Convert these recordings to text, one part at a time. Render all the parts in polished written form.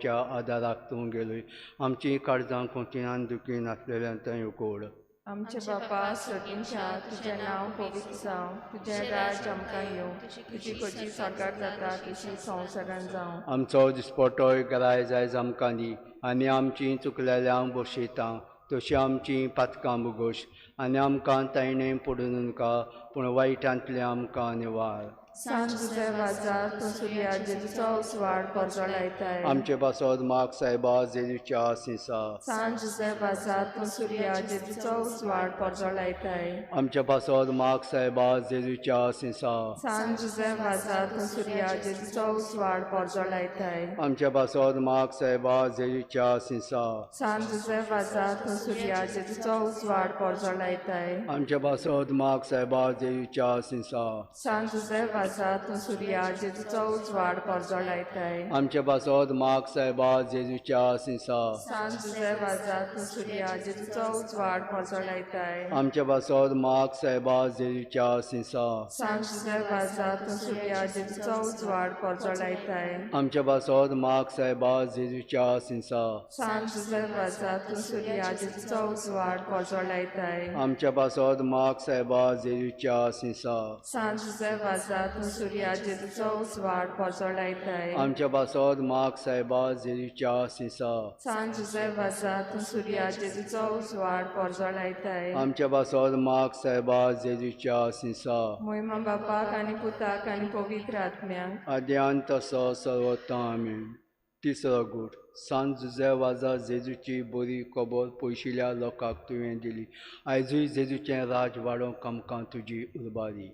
आदाराक तूं गेलोय आमची काळजां कोंकिनान दुखी नासलेल्यान थंय उकोड. आमचे बापा सर्गींच्या तुजें नांव पवित्र जावं, तुजें राज्य आमकां येवं, तुजी खोशी साकार जाता तशी संवसारान जावं. आमचो दिसपटोय गराय जायज आमकां दी आनी आमची चुकलेल्यांक बसयता तशी आमची पातकां बुगोश आनी आमकां तायणे पडूं नाका पूण वायटांतलें आमकां निवार. सांत जुझे वाजा तूं सुर्या जेजूचो उजवाड परजळायताय. आमचे पासत माग सायबा जेजूच्या आसिसा. सांत जुझे वाजा तूं सुर्या जेजूचो उजवाड परजळायताय. आमचे पासत माग सायबा जेजूच्या आसिसा. सांत जुझे वाजा तूं सुर्या जेजूचो उजवाड परजळायताय. आमचे पासत माग सायबा जेजूच्या आसिसा. सांत जुझे वाजा तूं सुर्या जेजूचो उजवाड परजळायताय. आमचे पासत माग सायबा जेजूच्या आसिसा. सांत जुझे वाजा तूं सुर्या जेजूचो उजवाड परजळायताय. आमचे पासत माग सायबा जेजूच्या आसिसा. सांत जुझे वाजा तूं सुर्या जेजूचो उजवाड परजळायताय. आमचे पासत माग सायबा जेजूच्या आसिसा. सांत जुझे वाजा तूं सुर्या जेजूचो उजवाड परजळायताय. आमचे पासत माग सायबा जेजूच्या आसिसा. सांत जुझे वाजा तूं सुर्या जेजूचो उजवाड परजळायताय. आमचे पासत माग सायबा जेजूच्या आसिसा. सांत जुझे वाजा तूं सुर्या जेजूचो उजवाड परजळायताय. आमच्या पासत माग सायबा जेजूच्या आसिसा. सांत जुझे वाजा तूं सुर्या जेजूचो उजवाड परजळायताय. आमच्या पासत माग सायबा जेजूच्या आसिसा. मोहिमा बापाक आनी पुताक आनी पवित्र आत्म्याक आद्यान तसो सर्वोत्तम आमेन. तिसरो गूट. सांत जुझे वाजा जेजूची बरी खबर पयशिल्या लोकांक तुवें दिली. आयजूय जेजूचें राज वाडोवंक आमकां तुजी उर्बा दी.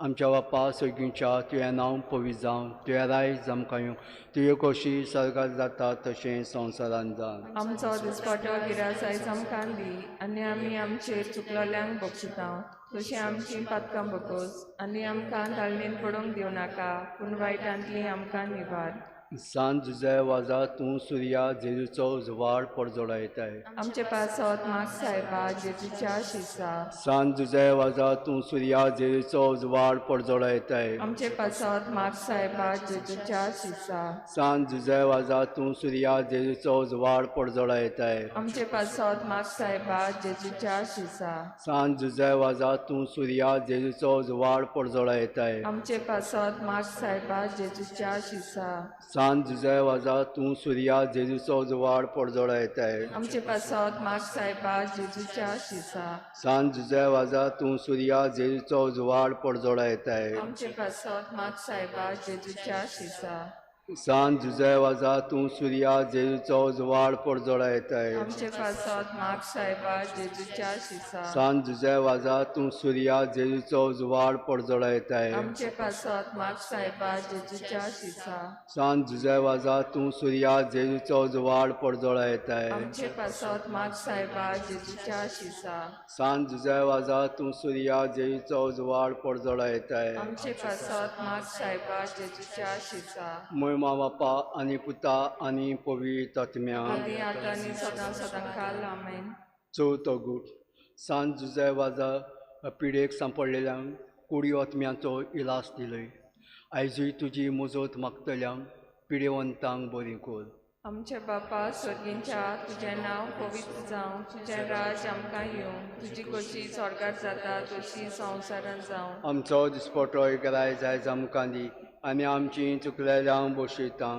आमच्या बापा सर्गींच्या तुवें नांव पवित्र जावं, तुवें रायज आमकां येवं, तुवें कशी सर्गात जाता तशें संवसारान जावं. आमचो दिसपटो गिरास आयज आमकां दी आनी आमी आमचेर चुकलोल्यांक बक्षिता तशी आमची पातकां बकोस आनी आमकां ताळणीन पडूंक दिवं नाका पूण वायटांतली आमकां निवार. सांत जुझे वाजा तूं सुर्या जेजूचो उजवाड परजळायताय. आमचे पासत माग सायबा जेजूच्या शिसा. सांत जुझे वाजा तूं सुर्या जेजूचो उजवाड परजळायताय. आमचे पासत माग सायबा जेजूच्या शिसा. सांत जुझे वाजा तूं सुर्या जेजूचो उजवाड परजळायताय. आमचे पासत माग सायबा जेजूच्या शिसा. सांत जुझे वाजा तूं सुर्या जेजूचो उजवाड परजळायताय. आमचे पासत माग सायबा जेजूच्या शिसा. सांत जुझे वाजा तूं सुर्या जेजूचो उजवाड परजळायताय. आमचे पासत माग सायबा जेजूच्या शिसा. सांत जुझे वाजा तूं सुर्या जेजूचो उजवाड परजळायताय. आमचे पासत माग सायबा जेजूच्या शिसा. सांत जुझे वाजा तूं सुर्या जेजूचो उजवाड परजळायताय. आमचे पासत माग सायबा जेजूच्या शिसा. सांत जुझे वाजा तूं सुर्या जेजूचो उजवाड परजळायताय. आमचे पासत माग सायबा जेजूच्या शिसा. सांत जुझे वाजा तूं सुर्या जेजूचो उजवाड परजळायताय. आमचे पासत माग सायबा जेजूच्या शिसा. सांत जुझे वाजा तूं सुर्या जेजूचो उजवाड परजळायताय. आमचे पासत माग सायबा जेजूच्या शिसा. मोहिमा बापा आनी पुता आनी पवित्र आत्म्या आदी आतां आनी सदां सदां काल आमेन. चवथो गूट. सांत जुझे वाजा पिडेक सांपडलेल्यांक कुडी आत्म्याचो इलाज दिलोय. आयजूय तुजी मुजत मागतल्यांक पिडेवंतांक बरी कर. आमचे बापा सर्गींच्या तुजें नांव पवित्र जावं, तुजें राज आमकां येवं, तुजी खोशी स्वर्गार जाता तशी संवसारान जावं. आमचो दिसपटो गराय जायज आमकां दी आनी आमची चुकलेल्यांक बसयता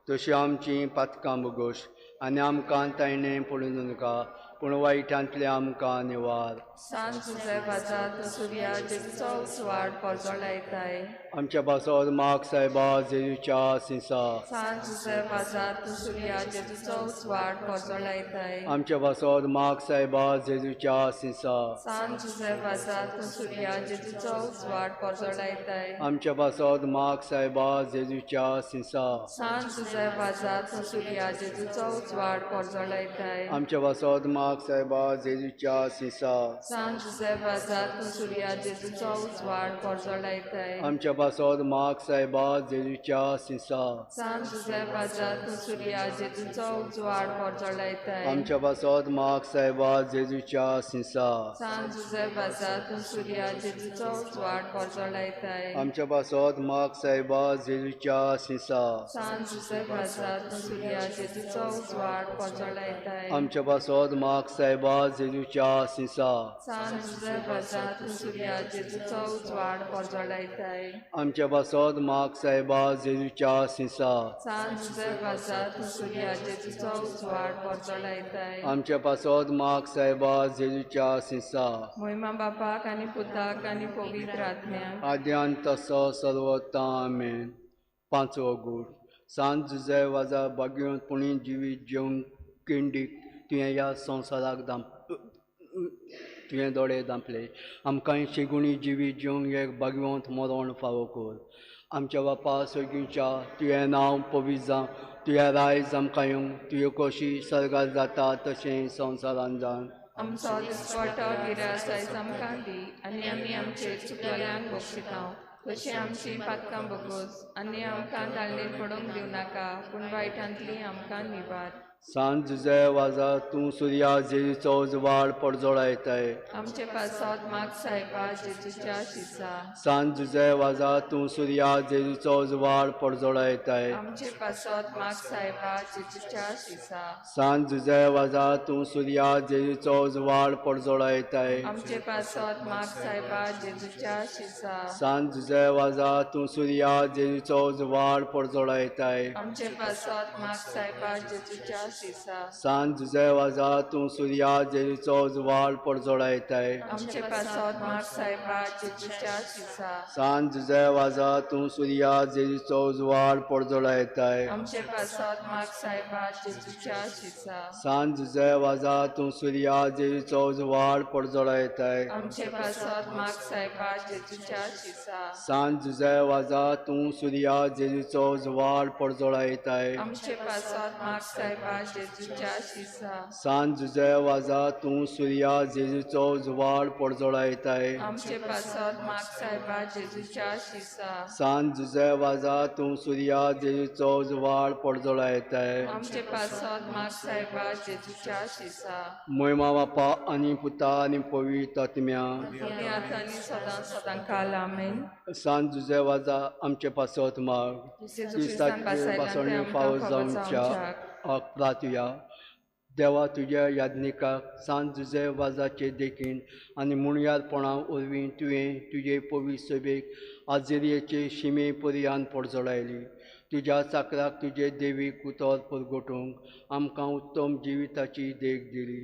तशी आमची पातकां बगोश आनी आमकां तायणे पडूं नाका पूण वायटांतलें आमकां निवार. सांत जुझे वाजा तूं सुर्या जेजूचो उजवाड परजळायताय. आमच्या पासत माग सायबा जेजूच्या आसिसा. सांत जुझे वाजा तूं सुर्या जेजूचो उजवाड परजळायताय. आमच्या पासत माग सायबा जेजूच्या आसिसा. सांत जुझे वाजा तूं सुर्या जेजूचो उजवाड परजळायताय. आमच्या पासत माग सायबा जेजूच्या आसिसा. सांत जुझे वाजा तूं सुर्या जेजूचो उजवाड परजळायताय. आमच्या पासत माग माग सायबा जेजूच्या सिसा. सांत जुझेफ वाजा तूं सुर्या जेजूचो उजवाड परजळायताय. आमच्या पासत माग सायबा जेजूच्या सिसा. सांत जुझेफ वाजा तूं सुर्या जेजूचो उजवाड परजळायताय. आमच्या पासत माग सायबा जेजूच्या सिसा. सांत जुझेफ वाजा तूं सुर्या जेजूचो उजवाड परजळायताय. आमच्या पासत माग सायबा जेजूच्या सिसा. सांत जुझेफ वाजा तूं सुर्या जेजूचो उजवाड परजळायताय. आमच्या पासत माग सायबा जेजूच्या सिसा. सांत जुझेफ वाजा तूं सुर्या जेजूचो उजवाड परजळायताय. आमच्या पासत माग सायबा जेजूच्या सिसा. सांत जुझेफ वाजा तूं सुर्या जेजूचो उजवाड परजळायताय. आमच्या पासत माग सायबा जेजूच्या सिसा. मोहिमा बापाक आनी पुताक आनी पवित्र आत्म्याक आद्यान तसो सर्वता आमेन. पांचवो गूट. सांत जुझेफ वाजा बागेवन पुणी जिवीत जेवन केंडीक तुवें ह्या संवसाराक तुवें दोळे धांपले. आमकां शेगुणी जिवीत जेवंक एक बागवंत मरण फावो कर. आमच्या बापा सगळींच्या तुवें नांव पवित्र जावं, तुवें रायज आमकां येवं, तुवें कशी सर्गार जाता तशें संवसारान जावन. आमचो दिसपटो गिरास आयज आमकां दी आनी आमी आमचे चुकलेल्यांक बक्षिता तशी आमची पातकां बगोस आनी आमकां दाळणेर पडूंक दिवं नाका पूण वायटांतली आमकां निवार. सांत जुझेफ वाजा तूं सुर्या जेजूचो उजवाड परजळायताय. आमचे पासत माग सायबा जेजूच्या शिसा. सांत जुझेफ वाजा तूं सुर्या जेजूचो उजवाड परजळायताय. आमचे पासत माग सायबा जेजूच्या शिसा. सांत जुझेफ वाजा तूं सुर्या जेजूचो उजवाड परजळायताय. आमचे पासत माग सायबा जेजूच्या शिसा. सांत जुझेफ वाजा तूं सुर्या जेजूचो उजवाड परजळायताय. आमचे पासत माग सायबा जेजूच्या शिसा. सांत जुझेफ वाजा तूं सुर्या जेजूचो उजवाड परजळायताय. आमचे पासत माग सायबा जेजूच्या शिसा. सांत जुझेफ वाजा तूं सुर्या जेजूचो उजवाड परजळायताय. आमचे पासत माग सायबा जेजूच्या शिसा. सांत जुझेफ वाजा तूं सुर्या जेजूचो उजवाड परजळायताय. आमचे पासत माग सायबा जेजूच्या शिसा. सांत जुझेफ वाजा तूं सुर्या जेजूचो उजवाड परजळायताय. आमचे पासत माग सायबा जेजूच्या शिसा. सांत जुझेफ वाजा तूं सुर्या जेजूचो उजवाड परजळायताय. आमचे पासत माग सायबा जेजूच्या शिसा. सांत जुझेफ वाजा तूं सुर्या जेजूचो उजवाड परजळायताय. आमचे पासत माग सायबा जेजूच्या शिसा. मोहिमा बापा आनी पुता आनी पवित्र आत्म्या आनी सदां सदां काल आमेन. सांत जुझेफ वाजा आमचे पासत माग क्रिस्ताचे फावो जावच्या प्रातुया. देवा तुज्या याज्ञिकाक सांत जुझेफ वाजाचे देखीन आनी मुणयारपणा वरवीं तुवें तुजे पवित्र सभेक आजेरियेचे शिमे पर्यान परजळायली. तुज्या चाकराक तुजे देवीक उतर परगटूंक आमकां उत्तम जिविताची देख दिली.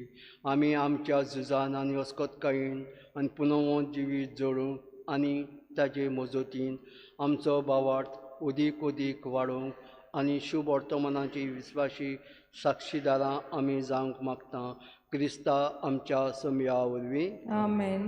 आमी आमच्या झुजान आनी अस्कतकायेन आनी पुनवंत जिवीत जोडूंक आनी ताजे मजतीन आमचो भावार्थ अदीक अदीक वाडोवंक आनी शुभ वर्तमानाची विस्वाशी साक्षीदारां आमी जावंक मागता. क्रिस्ता आमच्या समया वरवीं आमेन.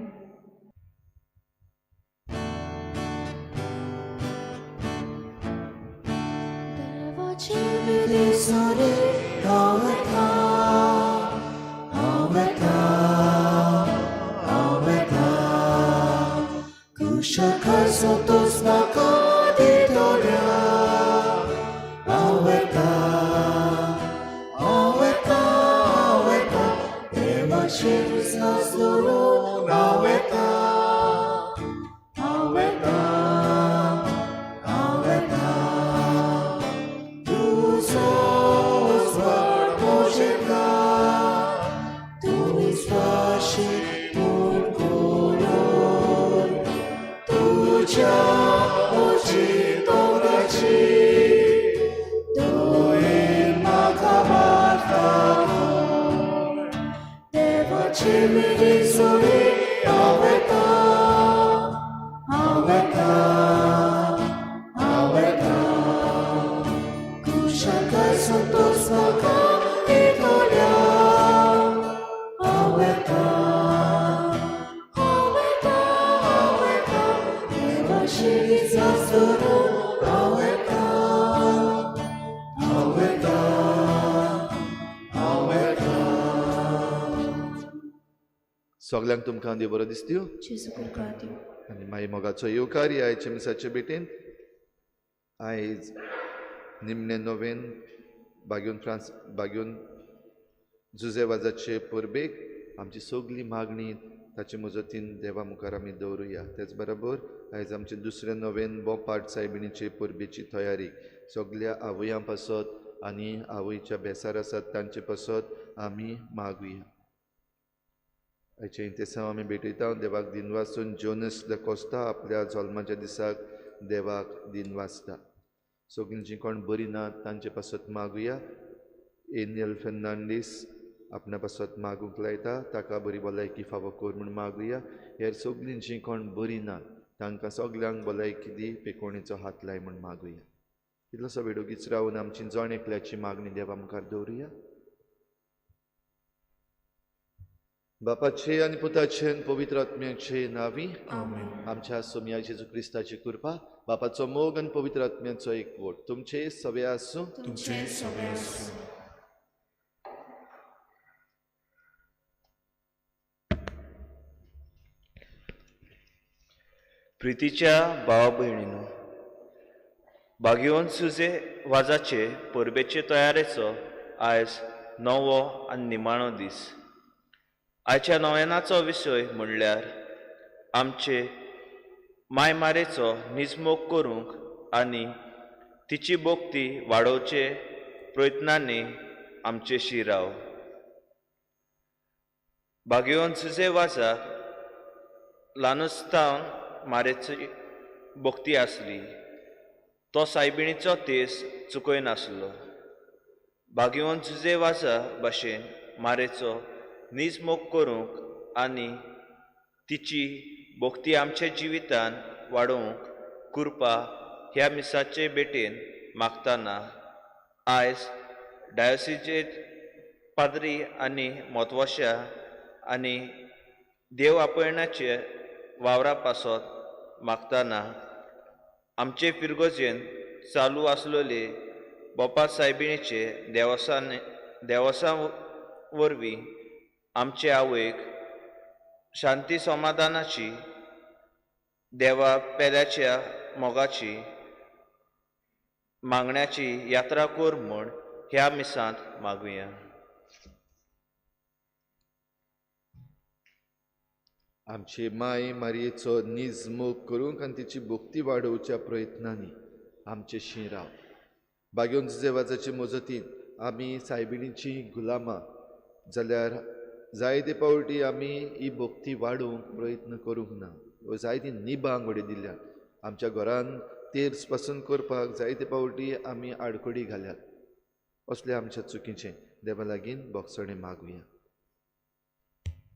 सगल्यांक तुमकां देव बरो दिसत्यो आनी मागीर मोगाचो येवकार ह्या आयच्या मिसाचे भेटेन. आयज निमणे नोवेन बागेवन फ्रांस बागेवन जुजे वाजाचे परबेक आमची सगली मागणी ताचे मजतीन देवा मुखार आमी दवरुया. तेच बरोबर आयज आमचे दुसरे नोवेन बोपाट सायबिणीचे परबेची तयारी सगल्या आवयां पासत आनी आवयच्या बेसार आसात तांचे पासत आमी मागुया. आयचे इंतेसांव आमी भेटयता देवाक दिनवासून जोनस the Costa आपल्या जल्माच्या दिसाक देवाक दिनवासता. सगळीं जीं कोण बरी ना तांचे पासत मागुया. एनियल फेर्नांडीस आपणा पासत मागूंक लायता, ताका बरी भलायकी फावो कर म्हूण मागुया. हेर सगळीं जीं कोण बरी ना तांकां सगल्यांक भलायकी दी, पेकोणेचो हात लाय म्हूण मागुया. इतलोसो वेळ ओगीच रावन आमची जण एकल्याची मागणी देवा मुखार दवरुया. बापाचे आनी पुताचे आनी पवित्र आत्म्याचे नांवी आमच्या सोमया जेजू क्रिस्ताची कृपा, बापाचो मोग आनी पवित्र आत्म्याचो एकवट तुमचे सवे आसूं. तुमचे सवे आसूं. प्रितीच्या भावा भयणीनो, बागेवन सुजे वाजाचे परबेचे तयारेचो आयज नवो आनी निमाणो दीस. आयच्या नव्यानाचो विशय म्हणल्यार आमचे मायमारेचो निजमोग करूंक आनी तिची भक्ती वाडोवचे प्रयत्नांनी आमचे शिराव. बागेवन सुजे वाजाक ल्हानसतावन मारेची भक्ती आसली. तो सायबिणीचो तेज चुकयनासलो. बागेवन जुजे वाजा भाशेन मारेचो नीज मोग करूंक आनी तिची भक्ती आमच्या जिवितान वाडोवंक कृपा ह्या मिसाचे भेटेन मागतना आयज डायोसिचे पाद्री आनी म्हत्वाच्या आनी देव आपयणाचे वावरा पासत मागतना आमचे फिरगोजेन चालू आसलेले बोपा सायबिणीचे देवसां वरवीं आमचे आवयक शांती समाधानाची देवा पेल्याच्या मोगाची मागण्याची यात्रा कर म्हूण ह्या मिसांत मागुया. आमची माय मारयेचो नीज मोग करूंक आनी तिची भक्ती वाडोवच्या प्रयत्नांनी आमचे शिराव बागेवन जुजे मजतीन आमी सायबिणीची गुलामां जाल्यार जायते पावटी आमी ही भक्ती वाडोवंक प्रयत्न करूंक ना वा जायती निबां घडये दिल्यात. आमच्या घरान तेर्स पासून करपाक जायते पावटी आमी आडखडी घाल्यात. असले आमच्या चुकीचें देवा लागीं बोगसणें मागुया.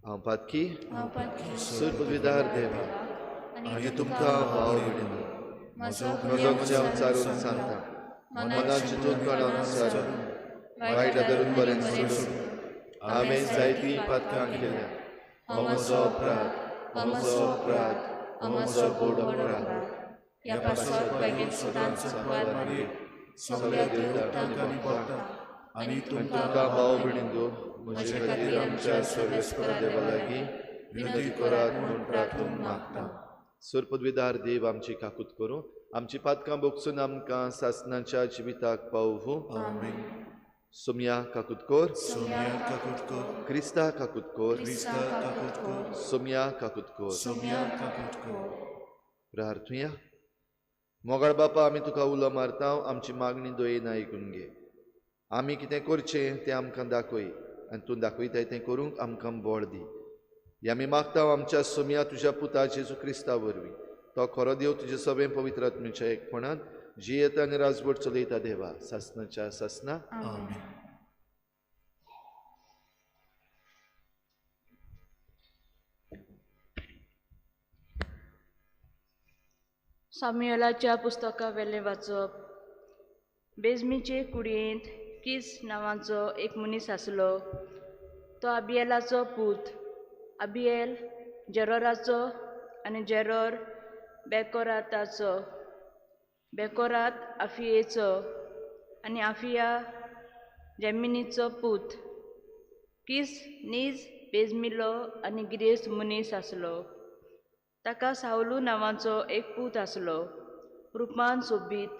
हांव पातकी सुरपविदार देवा आनी तुमकां भाव भयणींनो म्हजो गुन्यांव चारून सांगता, मनान चिंतून तोंडान सारून वायट आदरून बरें सोडून हांवें जायतीं पातकां केल्या. हो म्हजो अपराध, हो म्हजो अपराध, हो म्हजो व्हड अपराध. ह्या पासत बेगीन सदांच सगळ्या देवतांक आनी भक्तांक आनी तुमकां भाव भयणींनो म्हजे खातीर आमच्या सर्वेस्परा देवा लागीं विनंती करात म्हूण प्रार्थून मागता. सरपदवीदार देव आमची काकूत करूं, आमची पातकां बोगसून आमकां सासनाच्या जिविताक पावोवं. सोमया काकूत कर, क्रिस्ता काकूत कर, सोमया काकूत कर. प्रार्थुया. मोगाळ बापा, आमी तुका उलो मारता, आमची मागणी दयेन आयकून घे. आमी कितें करचें तें आमकां दाखय आनी तूं दाखयताय तें करूंक आमकां बळ दी. हे आमी मागता आमच्या सोमया तुज्या पुता जेजू क्रिस्ता वरवीं. तो खरो देव तुजे सगळें पवित्र आत्म्याच्या एकपणान जियेता आनी राजवट चलयता देवा सासनाच्या सासना. सामुएलाच्या पुस्तका वेलें वाचप. बेजमीचे कुडयेंत किस नांवाचो एक मनीस आसलो. तो अबियलाचो पूत, अबियल जेरोराचो आनी जेरोर बेकोराताचो, बेकोरात आफियेचो आनी आफिया जेमिनीचो पूत. किस नीज बेजमिलो आनी गिरेस्त मनीस आसलो. ताका सावलू नांवाचो एक पूत आसलो. रुपान सोबीत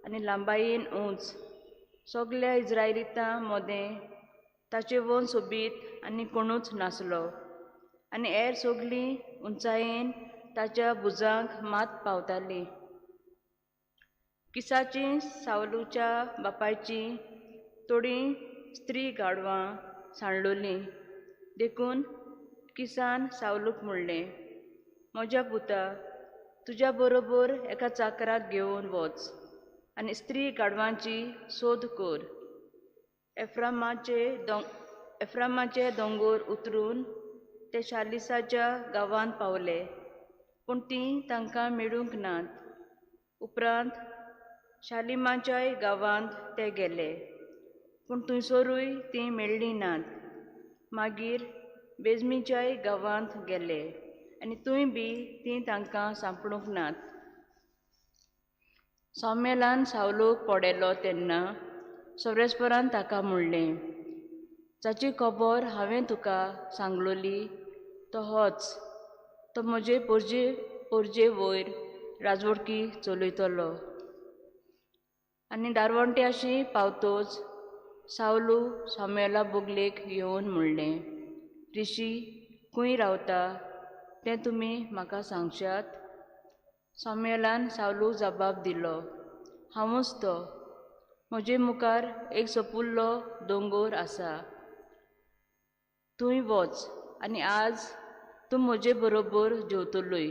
आनी लांबायेन उंच. सगल्या इज्रायलितां मदें ताचे वन सोबीत आनी कोणूच नासलो आनी हेर सगलीं उंचायेन ताच्या भुजांक मात पावतालीं. किसाची सावलूच्या बापायची थोडीं स्त्री गाडवां सांडलोलीं. देखून किसान सावलूक म्हणलें, म्हज्या पुता, तुज्या बरोबर एका चाकराक घेवन वच आनी स्त्री गाडवांची सोद कर. एफ्रामाचे दोंगोर उतरून ते शालिसाच्या गांवांत पावले, पूण तीं तांकां मेळूंक नात. उपरांत शालिमाच्याय गांवांत ते गेले, पूण थंयसरूय तीं मेळ्ळीं नात. मागीर बेजमीच्याय गांवांत गेले आनी थंय बी तीं तांकां सांपडूंक नात. सामुएलान सावलूक पळयलो तेन्ना सर्वेस्परान ताका म्हणलें, जाची खबर हांवें तुका सांगलोली तो होच. तो म्हजे पोरजे वयर राजवडकी चलयतलो. आनी दारवंट्याशी पावतोच सावलू सामुएला बोगलेक येवन म्हणलें, ऋषी खंय रावता तें तुमी म्हाका सांगशात? सामुएलान सावलूक जबाब दिलो, हांवूच तो. म्हजे मुखार एक सोपुल्लो दोंगोर आसा. थंय वच आनी आज तूं म्हजे बरोबर जेवतलोय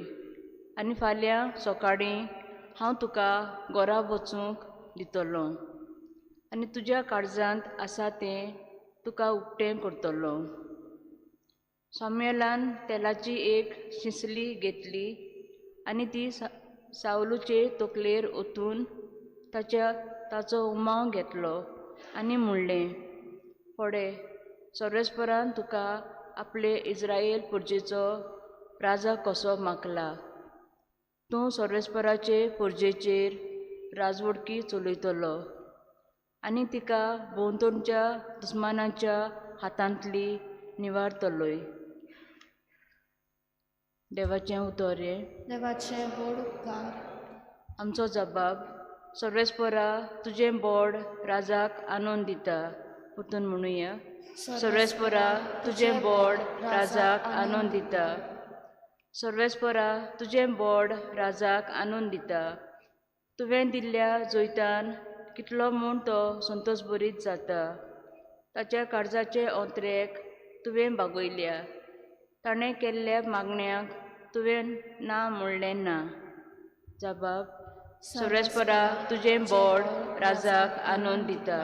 आनी फाल्यां सकाळीं हांव तुका घरा वचूंक दितलो आनी तुज्या काळजांत आसा तें तुका उक्तें करतलो. सामुएलान तेलाची एक शिंसली घेतली आनी ती सावलूचे तकलेर ओतून ताचो उमाव घेतलो आनी म्हणलें, पळय, सर्वेस्परान तुका आपले इज्रायल पुर्जेचो राजा कसो मागला. तूं सर्वेस्पराचे पुर्जेचेर राजवडकी चलयतलो आनी तिका भोंवतणच्या दुस्मानाच्या हातांतली निवारतलोय. देवाचें उतर हें. देवाचें व्हड उपकार. आमचो जबाब, सर्वेस्परा तुजें बोड राजाक आनंद दिता. परतून म्हणुया, सर्वेस्परा तुजें बोड राजाक आनंद दिता. सर्वेस्परा तुजें बोड राजाक आनंद दिता. तुवें दिल्ल्या जैतान कितलो म्हूण तो संतोशभरीत जाता. ताच्या काळजाचे ओंत्रेक तुवें बागयल्या. ताणें केल्ल्या मागण्याक तुवें ना म्हणलें ना. जबाब, सर्वेस्परा तुजें बोड राजाक आनंद दिता.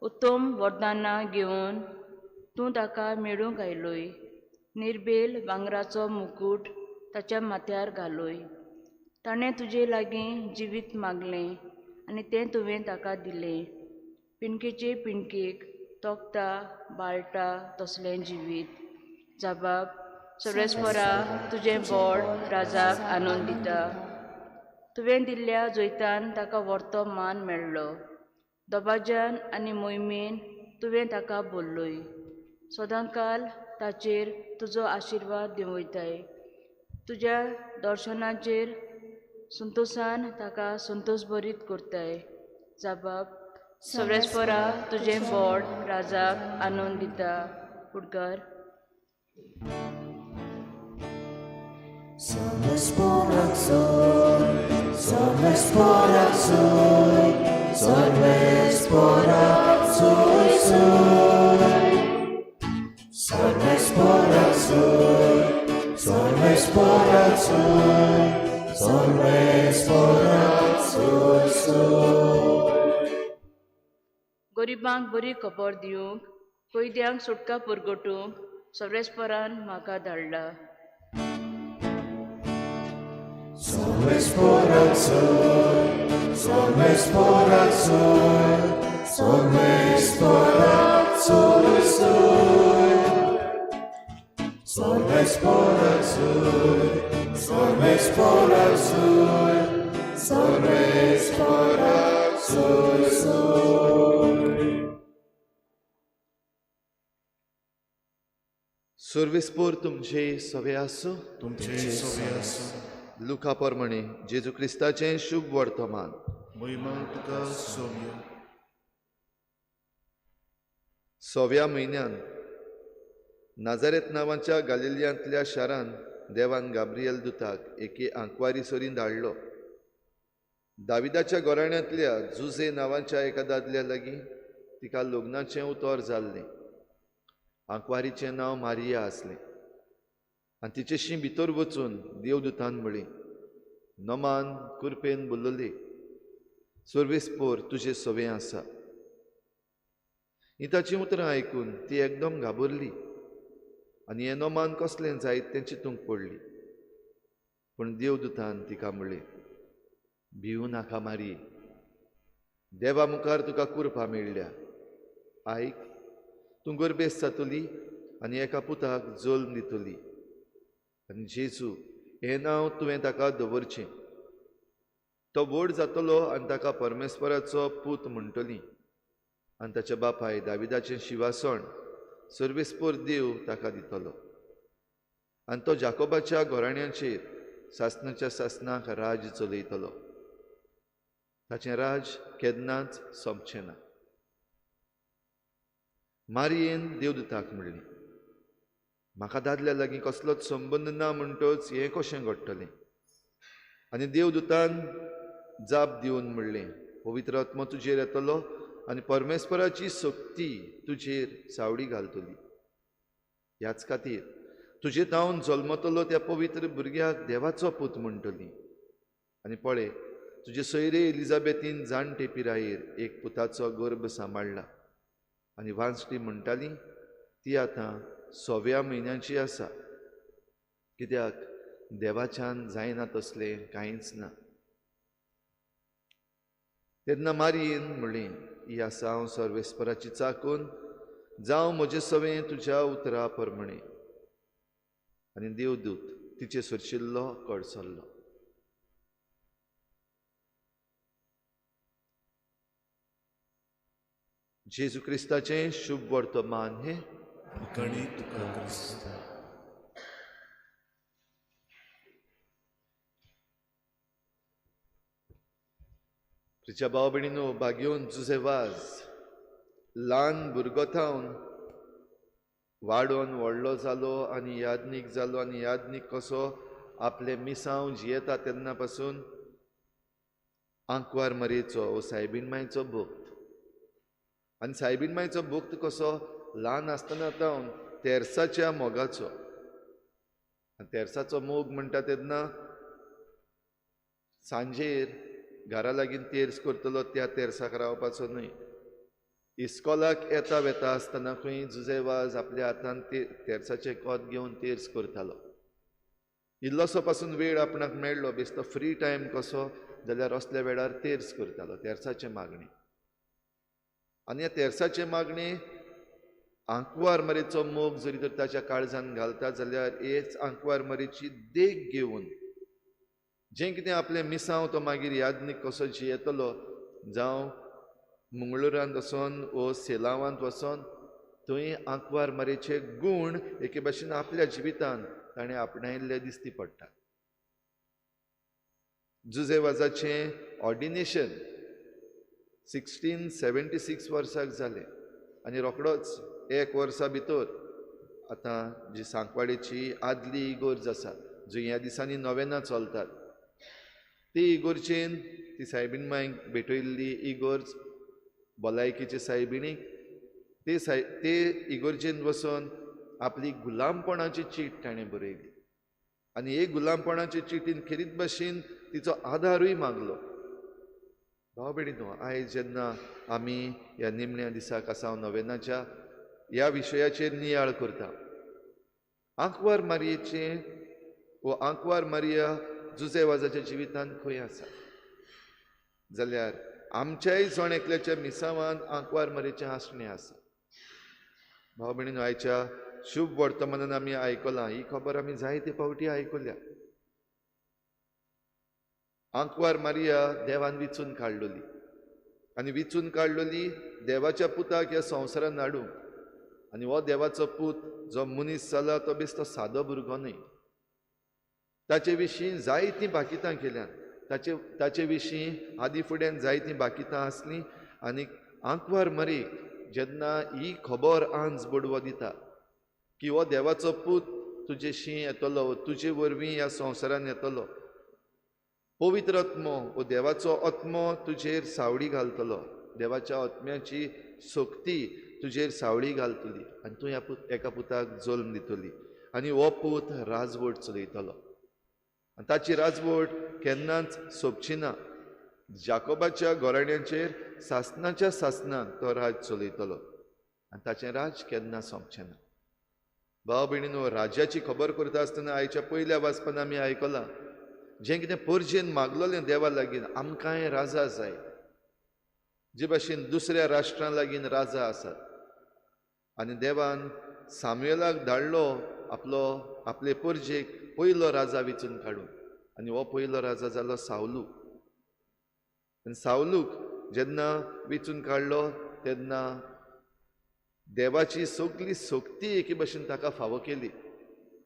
उत्तम वरदानां घेवन तूं ताका मेळूंक आयलोय. निर्बेल भांगराचो मुकूट ताच्या माथ्यार घालोय. ताणें तुजे लागीं जिवीत मागलें आनी तें तुवें ताका दिलें. पिणकेचे पिणकेक तोखता बाळटा तसलें जिवीत. जबाब, सर्वेस्परा तुजें बोड राजाक आनंद दिता. तुवें दिल्ल्या जैतान ताका व्हरतो मान मेळ्ळो. दबाज्यान आनी मोहिमेन तुवें ताका बोल्लोय. सदांकाल ताचेर तुजो आशिर्वाद देंवयताय. तुज्या दर्शनाचेर संतोशान ताका संतोशभरीत करताय. जबाब, सर्वेस्परा तुजें बोड राजाक आनंद दिता. उडकार. Salves por salves por salves por salves por salves por salves por. गरिबांक बरी खबर दिवंक, कैद्यांक सुटका पुरगटूंक सर्वेस्परान म्हाका धाडला. Salves por salves por salves por salves por salves por salves por. सर्वेस्पोर तुमचे सवे आसूं. तुमचे सवे आसूं. लुका प्रमाणे जेजू क्रिस्ताचें शुभ वर्तमान. महिमा तुका सोम्यो. सव्या म्हयन्यान नाजारेत नांवाच्या गालिलियांतल्या शारान देवान गाब्रियल दुताक एके आंकवारी सरीं धाडलो. दाविदाच्या घराण्यांतल्या जुझे नांवाच्या एका दादल्या लागीं तिका लग्नाचें उतर जाल्लें. आंकवारीचें नांव मारिया आसलें आनी तिचेशी भितर वचून देवदूतान म्हळें, नमान कुरपेन बोल्लोली, सर्वेस्पोर तुजें सवें आसा. ही ताचीं उतरां आयकून ती एकदम घाबरली आनी हें नमान कसलें जायत तें चिंतूंक पडली. पूण देवदूतान तिका म्हळें, भिवू नाका मारी, देवा मुखार तुका कुरपा मेळ्ळ्या. आयक, तूं गर्भेस्त जातली आनी एका पुताक जल्म दितली आनी जेजू हें नांव तुवें ताका दवरचें. तो व्हड जातलो आनी ताका परमेश्वराचो पूत म्हणटली आनी ताच्या बापाय दाविदाचें शिवासण सर्वेस्पोर देव ताका दितलो आनी तो जाकोबाच्या घराण्याचेर सासणाच्या सासणाक राज चलयतलो. ताचें राज केन्नाच सोंपचें ना. मारियेन देवदूताक म्हणलें, म्हाका दादल्या लागीं कसलोच संबंद ना म्हणटच हें कशें घडटलें? आनी देवदूतान जाप दिवन म्हणलें, पवित्र आत्मो तुजेर येतलो आनी परमेश्वराची शक्ती तुजेर सावडी घालतली. ह्याच खातीर तुजे तावन जल्मतलो त्या पवित्र भुरग्याक देवाचो पूत म्हणटली. आनी पळय, तुजे सोयरे एलिजाबेथीन जाणटे पिरायेर एक पुताचो गर्भ सांबाळ्ळा आनी वांचटी म्हणटाली ती आतां 6व्या म्हयन्याची आसा, कित्याक देवाच्यान जायना तसलें कांयच ना. तेन्ना मारियेन म्हणलें, ही आसा हांव सर्वेस्पराची चाकून, जावं म्हजें सवें तुज्या उतरा प्रमाणे. आनी देवदूत तिचे सरशिल्लो कडसल्लो. जेजू क्रिस्ताचें शुभ वर्तमान हें. उखाणी तुका क्रिस्ता. प्रिच्या भाव भयणीनो, भाग्योन जुझे वाज ल्हान भुरगो थावन वाडोवन व्हडलो जालो आनी यादनीक जालो आनी यादनीक कसो आपलें मिसांव जियेता तेन्ना पासून आंकवार मारयेचो वो सायबीण मायचो भक्त. आनी सायबीण मायचो भक्त कसो ल्हान आसतना तावन तेर्साच्या मोगाचो. आनी तेर्साचो मोग म्हणटा तेन्ना सांजेर घरा लागीं तेर्स करतलो त्या तेर्साक रावपाचो न्हय. इस्कॉलाक येता वेता आसतना खंय जुझे वाज आपल्या हातान तेर्साचें कोत घेवन तेर्स करतालो. इल्लोसो पासून वेळ आपणाक मेळ्ळो, बेस्तो फ्री टायम कसो जाल्यार असल्या वेळार तेर्स करतालो, तेर्साचें मागणें. आनी ह्या तेर्साचें मागणें आंकवार मारयेचो मोग जरी तर ताच्या काळजान घालता जाल्यार हेच आंकवार मारयेची देख घेवन जें कितें आपलें मिसांव तो मागीर यादनीक कसो जियेतलो, जावं मंगळुरांत वचोन वो सेलावांत वचोन थंय आंकवार मारयेचे गूण एके भाशेन आपल्या जिवितांत ताणें आपणायिल्ले दिसती पडटा. जुझे वाजाचें ऑर्डिनेशन 1676 वर्साक जालें आनी रोखडोच एक वर्सा भितर आतां जी सांकवाडेची आदली इगोर्ज आसा, जी ह्या दिसांनी नोवेनां चलतात, ती इगोर्जेन ती सायबीण मायक भेटयल्ली इगोर्ज भलायकेचे सायबिणीक ते इगोर्जेन वचोन आपली गुलामपणाची चीट ताणें बरयली आनी हे गुलामपणाचे चिटीन खेरीत भाशेन तिचो आदारूय मागलो. भाव भयणीनो, आयज जेन्ना आमी ह्या निमण्या दिसाक आसा नोवेनाच्या ह्या विशयाचेर नियाळ करता, आंकवार मारयेचें वो आंकवार मारिया जुझे वाजाच्या जिवितांत खंय आसा जाल्यार आमच्याय जण एकल्याच्या मिसावान आंकवार मारयेचें आसणें आसा. भाव भयणीनो, आयच्या शुभ वर्तमानान आमी आयकलां, ही खबर आमी जायते फावटी आयकल्या. आंकवार मारिया देवान विचून काडलोली आनी विचून काडलोली देवाच्या पुताक ह्या संवसारान हाडूंक. आनी हो देवाचो पूत जो मनीस जाला तो बेस्तो सादो भुरगो न्हय. ताचे विशीं जायतीं बाकितां केल्यात, ताचे विशीं आदी फुड्यान जायतीं बाकितां आसलीं. आनी आंकवार मरीक जेन्ना ही खबर आंज बडवो दिता की हो देवाचो पूत तुजेशी येतलो, तुजे वरवीं ह्या संवसारान येतलो, पवित्र आत्मो वो देवाचो आत्मो तुजेर सावळी घालतलो, देवाच्या आत्म्याची शक्ती तुजेर सावळी घालतली आनी तूं ह्या एका पुताक जल्म दितली आनी हो पूत राजवट चलयतलो आनी ताची राजवट केन्नाच सोंपची ना. जाकोबाच्या घराण्याचेर सासनाच्या सासनान तो राज चलयतलो आनी ताचें राज केन्ना सोंपचें ना. भाव भयणीनो, राज्याची खबर करता आसतना आयच्या पयल्या वाचपान आमी आयकलां जें कितें परजेन मागलोलें देवा लागीं, आमकांय राजा जाय, जे भाशेन दुसऱ्या राष्ट्रां लागीं राजा आसात. आनी देवान सामुएलाक धाडलो आपलो आपले परजेक पयलो राजा वेंचून काडून आनी हो पयलो राजा जालो सावलू. आनी सावलूक जेन्ना वेंचून काडलो तेन्ना देवाची सगली शक्ती एके भाशेन ताका फावो केली.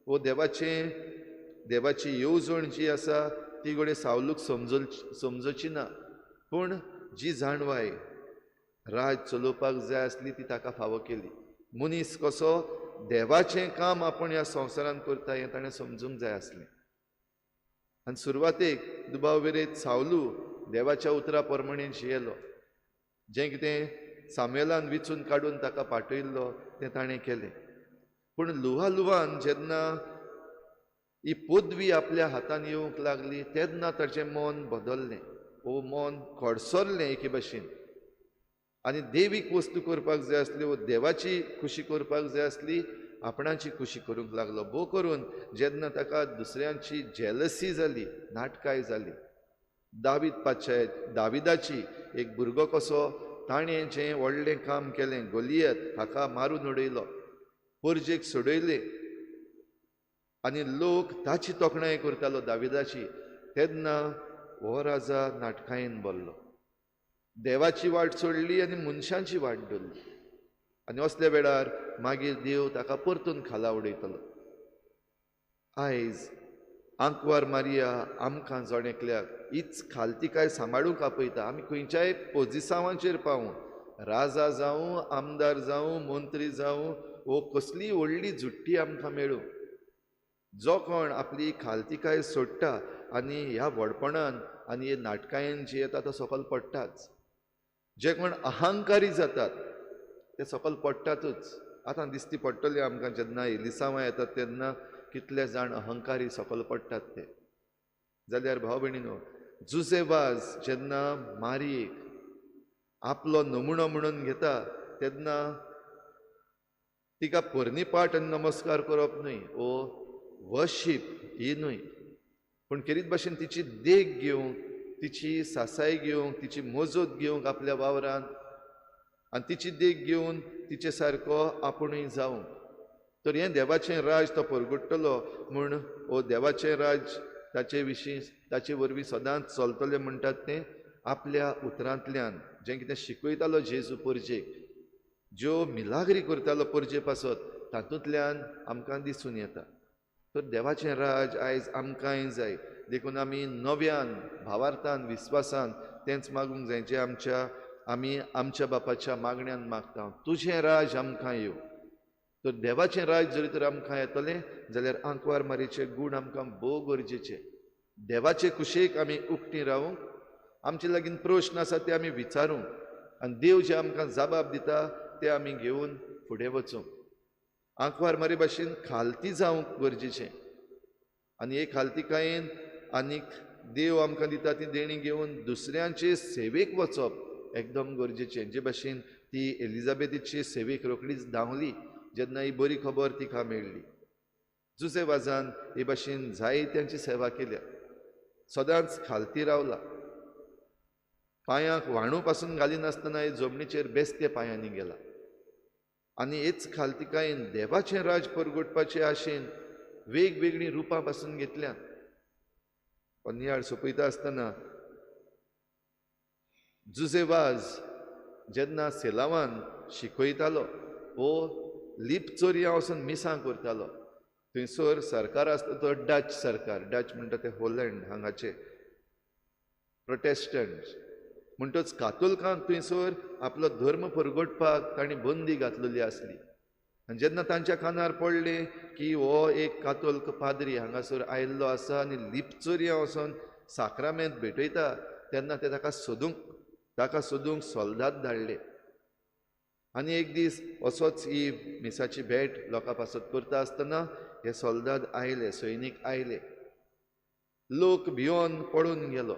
वो देवाची येवजण जी आसा ती घडये सावलूक समजची ना, पूण जी जाणवाय राज चलोवपाक जाय आसली ती ताका फावो केली. मनीस कसो देवाचें काम आपूण ह्या संवसारांत करता हें ताणें समजूंक जाय आसलें. आनी सुरवातेक दुबाव विरयत सावलू देवाच्या उतरा प्रमाणे जियेलो. जें कितें सामुएलान वेंचून काडून ताका पाठयल्लो तें ताणें केलें. पूण लुवा लुवान जेन्ना ही पदवी आपल्या हातान येवंक लागली तेन्ना ताचें मन बदल्लें, वो मन खडसरलें एके भाशेन आनी देवीक वस्तू करपाक जाय आसली, वो देवाची खुशी करपाक जाय आसली, आपणाची खुशी करूंक लागलो. भोव करून जेन्ना ताका दुसऱ्यांची जेलसी जाली, नाटकाय जाली, दावीद पातशाय दाविदाची एक भुरगो कसो ताणें जें व्हडलें काम केलें, गोलियत हाका मारून उडयलो, परजेक सोडयले आनी लोक ताची तोखणाय करतालो दाविदाची, तेन्ना हो राजा नाटकायेन भरलो, देवाची वाट सोडली आनी मनशांची वाट धरली. आनी असल्या वेळार मागीर देव ताका परतून खाला उडयतलो. आयज आंकवार मारिया आमकां जण एकल्याक हीच खालतिकाय सांबाळूंक आपयता. आमी खंयच्याय पोजिसांवाचेर पावूं, राजा जावं, आमदार जावं, मंत्री जावं, वो कसलीय व्हडली झुट्टी आमकां मेळूं, जो कोण आपली खालतिकाय सोडटा आनी ह्या व्हडपणान आनी हे नाटकायेन जी येता तो सकयल पडटाच. जे कोण अहंकारी जातात ते सकयल पडटातूच. आतां दिसती पडटली आमकां जेन्ना एलिसांवां येतात तेन्ना कितले जाण अहंकारी सकयल पडटात ते. जाल्यार भाव भयणीनो, जुजे वाज जेन्ना मारयेक आपलो नमुनो म्हणून घेता तेन्ना तिका पोरणीपाठ आनी नमस्कार करप न्हय, ओ वर्शीप ही न्हय, पूण खेरीत भाशेन तिची देख घेवंक, तिची सासाय घेवंक, तिची मजत घेवंक आपल्या वावरान आनी तिची देख घेवन तिचे सारको आपुणूय जावंक. तर हें देवाचें राज तो परगट्टलो म्हूण वो देवाचें राज ताचे विशीं ताचे वरवीं सदांच चलतलें म्हणटात तें आपल्या उतरांतल्यान जें कितें शिकयतालो जेजू परजेक, ज्यो मिलाग्री करतालो परजे पासत, तातूंतल्यान आमकां दिसून येता. तर देवाचें राज आयज आमकांय जाय, देखून आमी नव्यान भावार्थान विस्वासान तेंच मागूंक जाय जें आमच्या आमी आमच्या बापाच्या मागण्यान मागता, तुजें राज आमकां येवं. तर देवाचें राज जरी तर आमकां येतलें जाल्यार आंकवार मारयेचे गूण आमकां भोव गरजेचे. देवाचे कुशेक आमी उक्ती रावूंक, आमचे लागीं प्रश्न आसा ते आमी विचारूंक आनी देव जे आमकां जबाब दिता ते आमी घेवन फुडें वचूंक. आंकवार मारी भाशेन खालती जावंक गरजेचें आनी हे खालतिकायेन आनीक देव आमकां दिता ती देणी घेवन दुसऱ्यांचे सेवेक वचप एकदम गरजेचें. जे भाशेन ती एलिजाबेथीचे सेवेक रोखडीच धांवली जेन्ना ही बरी खबर तिका मेळ्ळी. जुजे वाजान हे भाशेन जायत्यांची सेवा केल्या, सदांच खालती रावला, पांयांक वाणू पासून घालिनासतना हे जमनीचेर बेस्ते पांयांनी गेला आनी हेच खालतिकायेन देवाचें राज परगटपाचे आशेन वेगवेगळीं रुपां पासून घेतल्यात. नियाळ सोंपयता आसतना जुजे वाज जेन्ना सेलावान शिकयतालो वो लिपचोरयां वचून मिसां करतालो. थंयसर सरकार आसता तो डच सरकार, डच म्हणटा ते हॉलंड हांगाचे प्रोटेस्टंट. म्हणटच कातोलकांक थंयसर आपलो धर्म परगटपाक तांणी बंदी घातलेली आसली. आनी जेन्ना तांच्या कानार पडलें की हो एक कातोल्क पाद्री हांगासर आयिल्लो आसा आनी लिपचोरयां वचून साक्रामेंत भेटयता, तेन्ना ते ताका सोदूंक सोल्दाद धाडले. आनी एक दीस असोच ही मिसाची भेट लोकां पासत करता आसतना हे सोल्दाद आयले, सैनीक आयले. लोक भियोन पळून गेलो.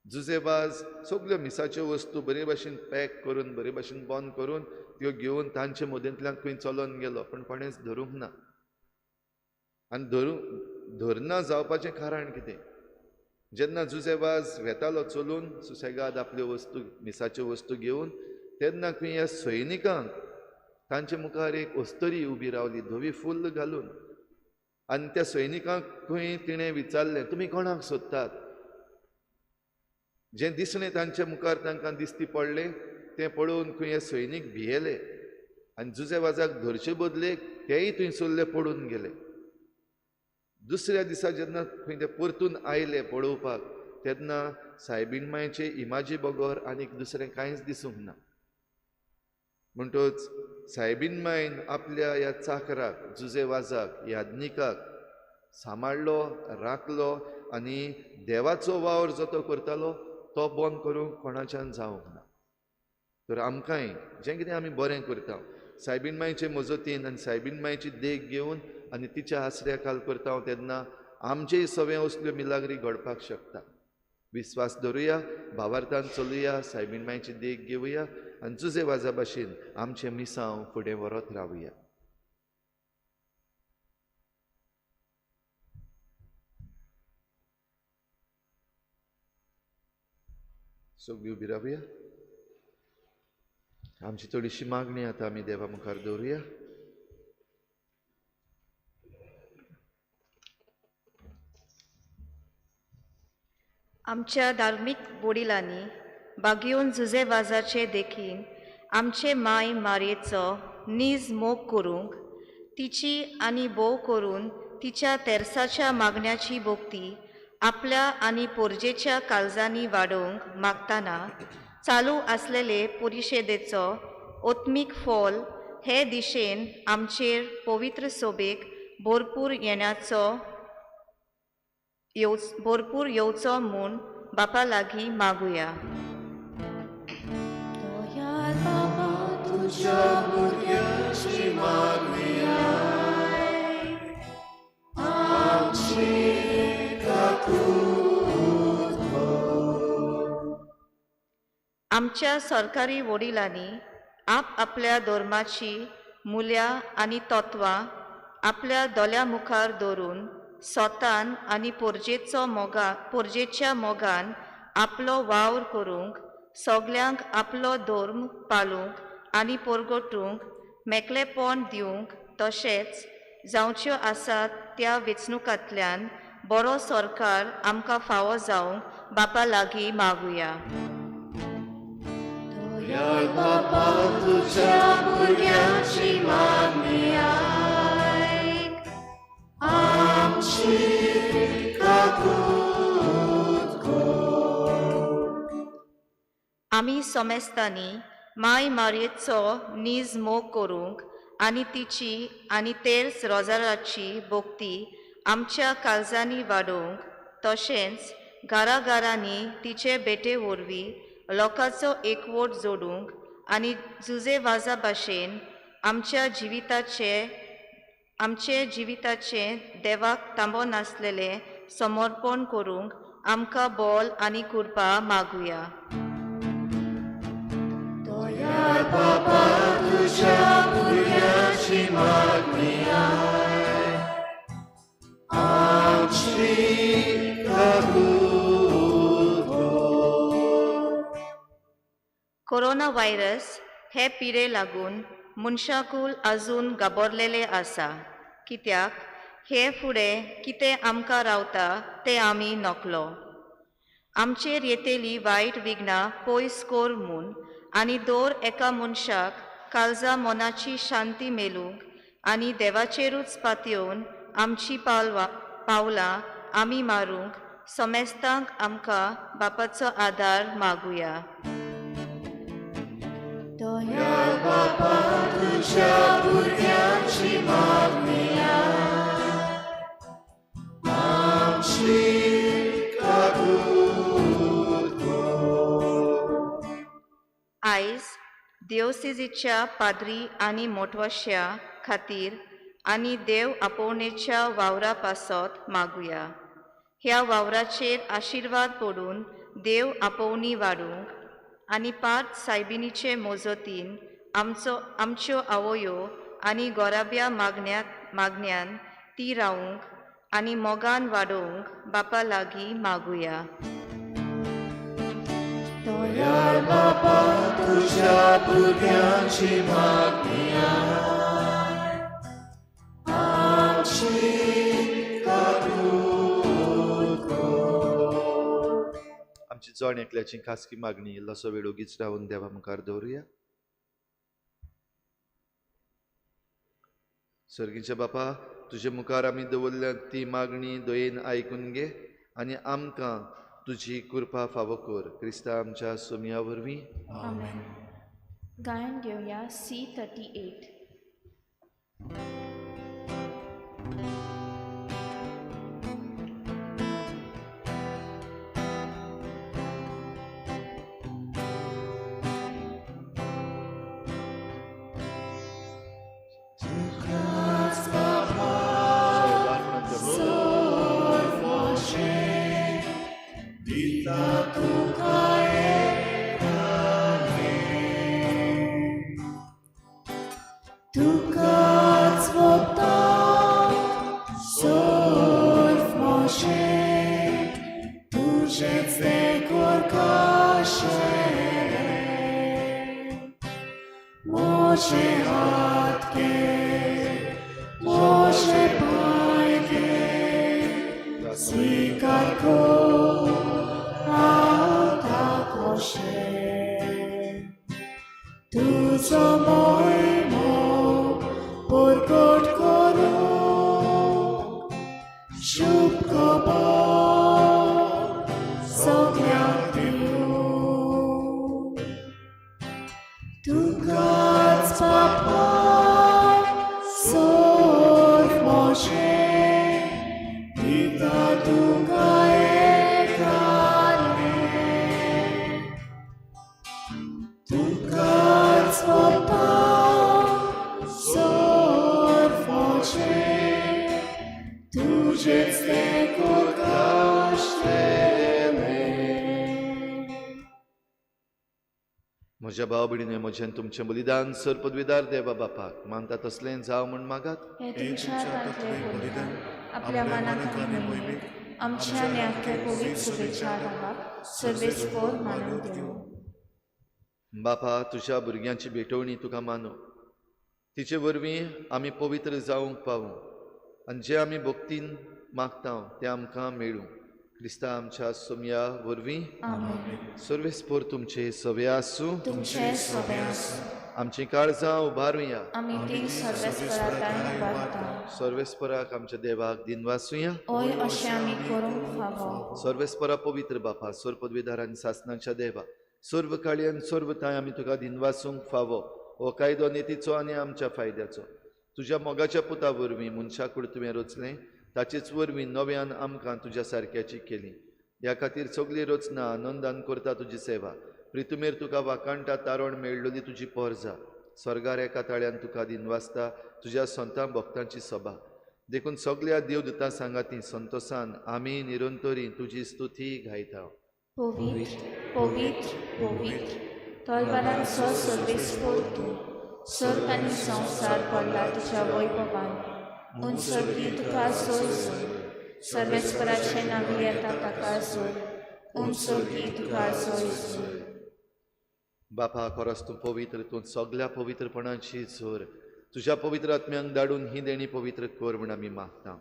जुजेबाज सगल्यो मिसाच्यो वस्तू बरे भाशेन पॅक करून, बरे भाशेन बंद करून त्यो घेवन तांचे मदेंतल्यान खंय चलोन गेलो, पूण कोणेंच धरूंक ना. आनी धरना जावपाचें कारण कितें? जेन्ना जुजेबाज वेतालो चलून सुसेगाद आपल्यो वस्तू, मिसाच्यो वस्तू घेवन, तेन्ना खंय ह्या सैनिकांक तांचे मुखार एक अस्तरी उबी रावली, धवी फुल्ल घालून. आनी त्या सैनिकांक खंय तिणें विचारलें, तुमी कोणाक सोदतात? जें दिसणें तांच्या मुखार तांकां दिसती पडलें तें पळोवन खंय हे सैनीक भियेले आनी जुजेवाजाक धरचे बदलेक तेय थंयसरले पडून गेले. दुसऱ्या दिसा जेन्ना खंय ते परतून आयले पळोवपाक, तेन्ना सायबीण मायचे इमाजी बगर आनीक दुसरें कांयच दिसूंक ना. म्हणटच सायबीण मायन आपल्या ह्या चाकराक, जुजेवाजाक, याज्ञिकाक सांबाळ्ळो, राखलो आनी देवाचो वावर जो तो करतालो तो बंद करूंक कोणाच्यान जावंक ना. तर आमकांय जें कितें आमी बरें करता सायबीण मायचे मजतीन आनी सायबीण मायची देख घेवन आनी तिच्या आसऱ्या खाल करता तेन्ना आमचेय सवें असल्यो मिलाग्री घडपाक शकता. विस्वास धरुया, भावार्थान चलुया, सायबीण मायची देख घेवया आनी जुजेवाजा भाशेन आमचें मिसांव फुडें व्हरत रावया. सगळीं उबी रावया. आमची थोडीशी मागणी आतां आमी देवा मुखार दवरुया. आमच्या धार्मीक वडिलांनी बागयोन जुजेवाजाचे देखीन आमचे माय मारयेचो नीज मोग करूंक, तिची आनी भोव करून तिच्या तेरसाच्या मागण्याची भोक्ती आपल्या आनी पोरजेच्या काळजांनी वाडोवंक मागतना चालू आसलेले परिशदेचो ओत्मीक फोल हे दिशेन आमचेर पवित्र सोबेक भरपूर येण्याचो भरपूर येवचो म्हूण बापा लागीं मागुया. आमच्या सरकारी वडिलांनी आप आपल्या धर्माची मुल्यां आनी तत्वां आपल्या दोळ्या मुखार दवरून स्वतान आनी पोरजेच्या मोगान आपलो वावर करूंक, सगल्यांक आपलो धर्म पाळूंक आनी परगटूंक मेकळेपण दिवंक, तशेंच जावच्यो आसात त्या वेंचणुकांतल्यान बरो सरकार आमकां फावो जावंक बापा लागीं मागुया. बापा तुझ्या भुरग्यांची मागणी आयक, आमची काकूत कर. आमी समेस्तांनी माय मारयेचो नीज मोग करूंक आनी तिची आनी तेर्स रोजाराची भोक्ती आमच्या काळजांनी वाडोवंक, तशेंच घराघरांनी तिचे भेटे वरवीं लोकांचो एकवट जोडूंक आनी जुजेवाजा भाशेन आमच्या जिविताचें देवाक तांबो नासलेलें समर्पण करूंक आमकां बोल आनी कृपा मागुया. बाबा तुझ्या भुरग्याची मागणी आयक, आमची काकूत कर. कोरोना व्हायरस हे पिडे लागून मनशाकूल आजून घाबरलेले आसा, कित्याक हे फुडें कितें आमकां रावता तें आमी नकलो. आमचेर येतेली वायट विघ्नां पयस कर म्हूण आनी दर एका मनशाक काळजा मनाची शांती मेलूंक आनी देवाचेरूच पातयेवन आमची पावलां आमी मारूंक समेस्तांक आमकां बापाचो आदार मागुया. दयाळ बापा तुज्या भुरग्यांची मागणी आमची काकूत कर. आयज देवसिजीच्या पाद्री आनी मोटवश्या खातीर आनी देव आपोवणेच्या वावरा पासत मागुया. ह्या वावराचेर आशिर्वाद पडून देव आपोवणी वाडूंक आनी पार्थ सायबिणीचे मोजतीन आमच्यो आवयो आनी गोराब्या मागण्यान ती रावूंक आनी मोगान वाडोवंक बापा लागीं मागुया. दयाळ बापा तुज्या भुरग्यांची मागणी आमची काकूत कर. आमची जण एकल्याची खासगी मागणी इल्लोसो वेळ ओगीच रावन देवा मुखार दवरुया. सर्गीच्या बापा, तुजे मुखार आमी दवरल्या ती मागणी दयेन आयकून घे आनी आमकां तुजी कृपा फावो कर. क्रिस्ता आमच्या सोमया वरवीं. आमेन. गायन घेवया C38. म्हज्या भाव भयणीने म्हजें तुमचें बलिदान सर पदवीदार देवा बापाक मानता तसलें जावं म्हूण मागात. हें तुमच्या हातांतलें बलिदान आपल्या मनाक आनी मोहिमेक आमच्या आनी आख्या पवित्र सभेच्या नांवाक सर्वेस्पोर मानून दिवं. बापा, तुज्या भुरग्यांची भेटवणी तुका मानू, तिचे वरवीं आमी पवित्र जावंक पावूं आनी जें आमी भक्तीन मागता तें आमकां मेळूं. क्रिस्ता आमच्या सोमया वरवीं. सर्वेस्पोर तुमचे सवे आसूं. तुमचे सवे आसूं. आमची काळजां उबारुया. आमी ती सर्वेस्पराक उबारता. सर्वेस्पराक आमच्या देवाक दिनवासुया. ओय अशें आमी करूंक फावो. सर्वेस्परा पवित्र बापा, सर्व पदवीदार आनी सासनाच्या देवा, सर्व काळी आनी सर्व थांय आमी तुका दिनवासूंक फावो. हो कायदो नितीचो आनी आमच्या फायद्याचो. तुज्या मोगाच्या पुता वरवीं मनशाकूड तुवें रचलें, ताचेच वरवीं नव्यान आमकां तुज्या सारक्याची केली. ह्या खातीर सगळी रचना आनंदान करता तुजी सेवा. प्रितुमेर तुका वाकांटा तारण मेळ्ळोली तुजी पोरजा. स्वर्गार एका ताळ्यान तुका दिनवासता तुज्या संतां भक्तांची सभा. देखून सगळ्या देवदूतां सांगाती संतोसान आमी निरंतरी तुजी स्तुती गायता. पवित्र पवित्र पवित्र तलवारांचो सर्वेस्पोर तूं, स्वर्ग आनी संवसार पडला तुज्या वैभवान. उंचकी तुका सोय सोय, सर्वेस्पराचे नांवी येता ताका सोय. उंचकी तुका सोय सोय. बापा, खरोच तूं पवित्र, तूं सगळ्या पवित्रपणाची जोर. तुज्या पवित्र आत्म्यांक धाडून ही देणी पवित्र कर म्हूण आमी मागता.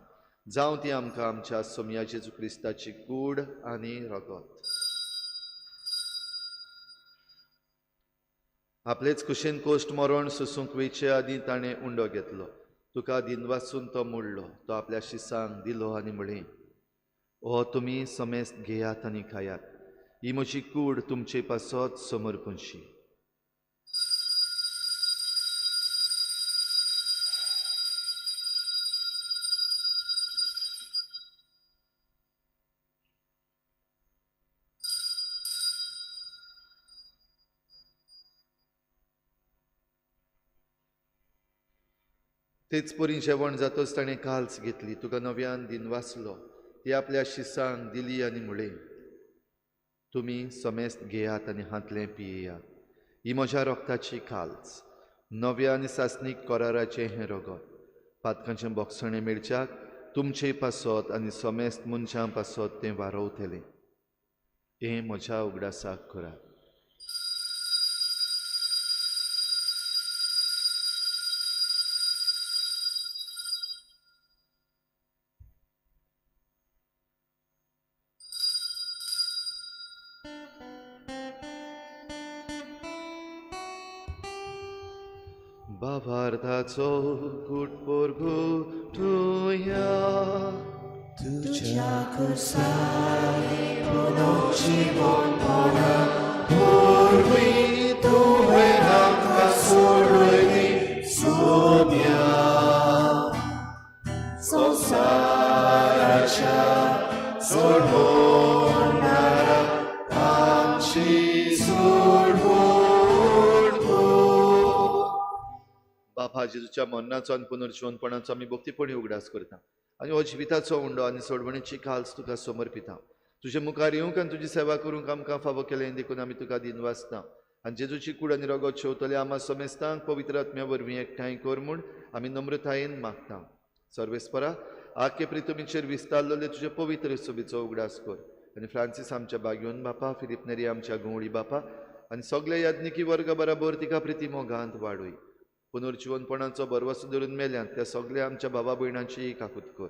जावं ती आमकां आमच्या सोमया जेजू क्रिस्ताची कूड आनी रगत. आपलेच कुशीन कोश्ट मरण सोसूंक वयचे आदीं ताणें उंडो घेतलो. तुका दिनवासून तो मोडलो, तो आपल्या शिसांक दिलो आनी म्हळें, हो तुमी समेस्त घेयात आनी खायात, ही म्हजी कूड तुमचे पासत समर्पणशी. तेच परी जेवण जातच ताणें काल्स घेतली, तुका नव्यान दिनवासलो, ती आपल्या शिसांक दिली आनी म्हळें, तुमी समेस्त घेयात आनी हांतलें पियेयात, ही म्हज्या रोगताची काल्स, नव्या आनी सासणीक कराराचें हें रगत, पातकांचें बोगसणें मेळच्याक तुमचे पासत आनी समेस्त मनशां पासत तें वारोवतलें. हें म्हज्या उगडासाक करात. बाबार्थाचो गुटपोरगुटुया तुझ्या कुसाले पुनर्जीवनपणा पूर्वी तुवें आमकां सोडयली सोम्या संवसाराच्या सोडवणारा आमची सोडवण कर. बापा जेजूच्या मरणाचो आनी पुनर्जीवनपणाचो आमी भक्तीपणी उगडास करता आनी हो जिविताचो उंडो आनी सोडवणेची काल्स तुका समर्पिता. तुजे मुखार येवंक आनी तुजी सेवा करूंक आमकां फावो केलें देखून आमी तुका दिनवासता. आनी जेजूची कूड आनी रगत शेवतले आमा समेस्तांक पवित्र आत्म्या वरवीं एकठांय कर म्हूण आमी नम्रतायेन मागता. सर्वेस्परा आखे प्रितुमीचेर विस्तारलेले तुजे पवित्र सोबीचो उगडास कर आनी फ्रांसीस आमच्या बागयोन बापा, फिलीप नेरी आमच्या घुंवळी बापा आनी सगल्या याज्ञिकी वर्गा बराबर तिका प्रिती मोगांत वाडय. पुनर्जीवनपणाचो बरवसो धरून मेल्यात त्या सगल्या आमच्या बाबा भयणांची काकूत कर.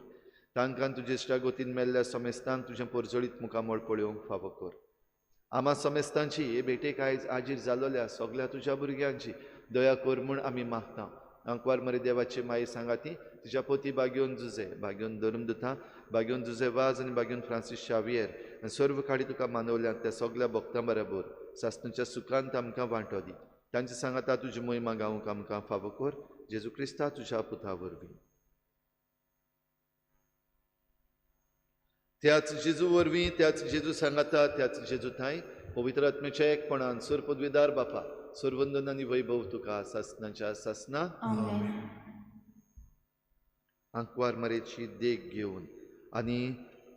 तांकां तुजे इश्टागोतीन मेल्ल्या समेस्तांक तुजें परजळीत मुखामळ पळोवंक फावो कर. आमा समेस्तांची हे भेटेक आयज आजीर जालोल्या सगल्या तुज्या भुरग्यांची दया कर म्हूण आमी मागता. आंकवार मरे देवाची माई सांगाती तिच्या पोती बागयोन जुजे, बागयोन धर्मदुता, बागयोन जुजे वाज आनी बागयोन फ्रांसीस शावियर आनी सर्व काडी तुका मानवल्यात त्या सगल्या भक्तां बराबर सासणाच्या सुखांत आमकां वांटो दी. तांचे सांगाता तुजी मोहिमा गावंक आमकां फावो कर. जेजू क्रिस्ता तुज्या पुता वरवीं. त्याच जेजू वरवीं, त्याच जेजू सांगाता, त्याच जेजू थांय पवित्र आत्म्याच्या एकपणान सर्व पदवीदार बापा, सर्वंदन आनी वैभव तुका सासणाच्या सासना. आंकवार मरेची देख घेवन आनी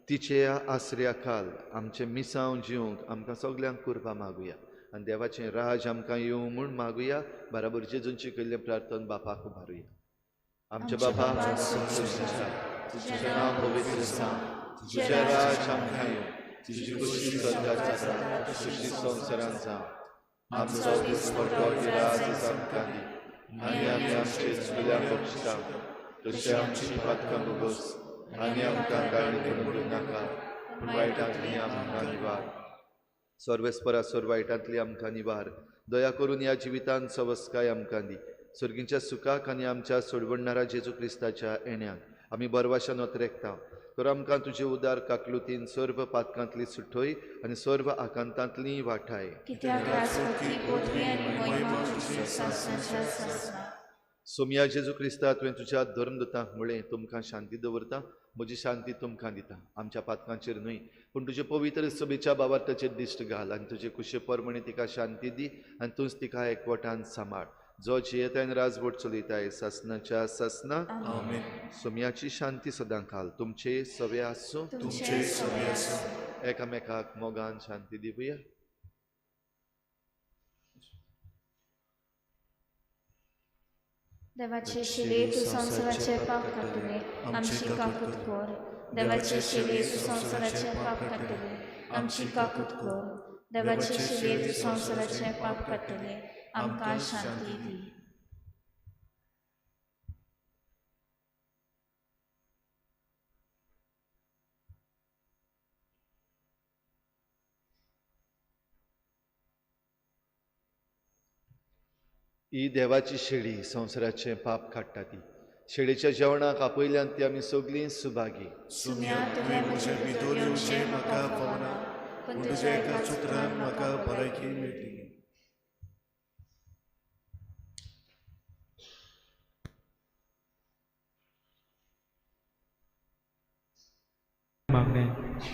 तिचे आसऱ्या खाल आमचें मिसांव जिवंक आमकां सगल्यांक कुरपा मागुया आनी देवाचें राज आमकां येवं म्हूण मागुया. बराबर जेजून शिकयल्लें प्रार्थन बापाक उबारुया. आमच्या बापा, तुजें नांव पवित्र जावं, तुजें राज आमकां येवं, तुजी खोशी स्वर्गात जाता तशी संवसारांत जावं. आमचो दिसपट्टो राज आमकां दी आनी आमी आमचे चुकल्यांक बक्षिता तशें आमची पातकां भोगोस आनी आमकां गाळणी पडूंक नाका, पूण वायटांतली आमकां निवार. सर्वेस्परा सर्व वायटांतली आमकां निवार. दया करून ह्या जिवितांत सवस्काय आमकां दी. सर्गींच्या सुखाक आनी आमच्या सोडवणणारा जेजू क्रिस्ताच्या येण्याक आमी बरवाशान ओतरेकता. तर आमकां तुजे उदार काकलुतीन सर्व पातकांतली सुटोय आनी सर्व आकांतांतली वाठाय. सोमया जेजू क्रिस्ता, तुवें तुज्या धर्मदुतांक म्हळें, तुमकां शांती दवरता, म्हजी शांती तुमकां दिता. आमच्या पातकांचेर न्हय पूण तुजे पवित्र सभेच्या बाबार्थाचेर दिश्ट घाल आनी तुजे कुशे परमणे तिका शांती दी आनी तूंच तिका एकवटान सांबाळ, जो जियेताय आनी राजवट चलयताय सासणाच्या सासना. सोमयाची शांती सदां खाल तुमचे सवे आसूं. तुमचे सवे आसूं. एकामेकाक मोगान शांती दिवया. देवाचे शिले तूं संवसाराचे पाप काडटले, आमची काकूत कर. देवाचे शिले तूं संवसाराचे पाप काडटले, आमची काकूत कर. देवाचे शिले तूं संवसाराचे पाप काडटले, आमकां शांती दी. ही देवाची शेळी संवसाराचें पाप काडटा ती शेळीच्या जेवणाक आपयल्यान ती आमी सगळीं सुभागी. सुम्या तुवें म्हजे भितर येवचें म्हाका फावना, पूण तुज्या एका उतरान म्हाका भलायकी मेळटली. मागणें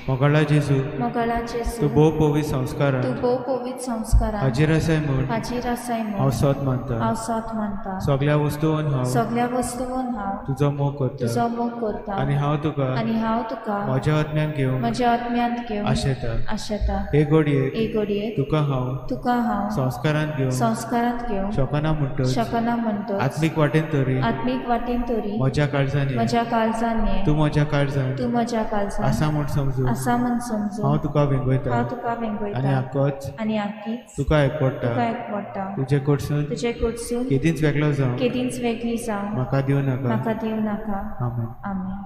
मोगाळा जेजू, मोगाळा जेजू, तूं भोव पवित्र संस्कारान, तूं भोव पवित्र संस्कारान हाजीर आसाय म्हूण, हाजीर आसाय म्हूण हांव सत मानता, हांव सत मानता. सगळ्या वस्तून हांव, सगळ्या वस्तून हांव तुजो मोग करता, तुजो मोग करता. आनी हांव तुका, आनी हांव तुका म्हज्या आत्म्यान घेवन, म्हज्या आत्म्यांत घेवन आशेता, आशेता. हे घडयेक, हे घडयेक तुका हांव, तुका हांव संस्कारांत घेवन, संस्कारांत घेवन शकना म्हणटच, शकना म्हणटच, आत्मीक वाटेन तरी, आत्मीक वाटेन तरी म्हज्या काळजान, म्हज्या काळजान, तूं म्हज्या काळजान, तूं म्हज्या काळजान आसा म्हूण समजून, आसा म्हूण समजून हांव तुका वेंगयता, हांव तुका वेंगयता. आनी आकोच, आनी आकीच तुका एकवडटा, तुका एकवडटा. तुजे कडसून, तुजे कडसून केदींच वेगळो जावं, केदींच वेगळी जावं म्हाका दिवं नाका, म्हाका दिवं नाका. आमेन. आमेन.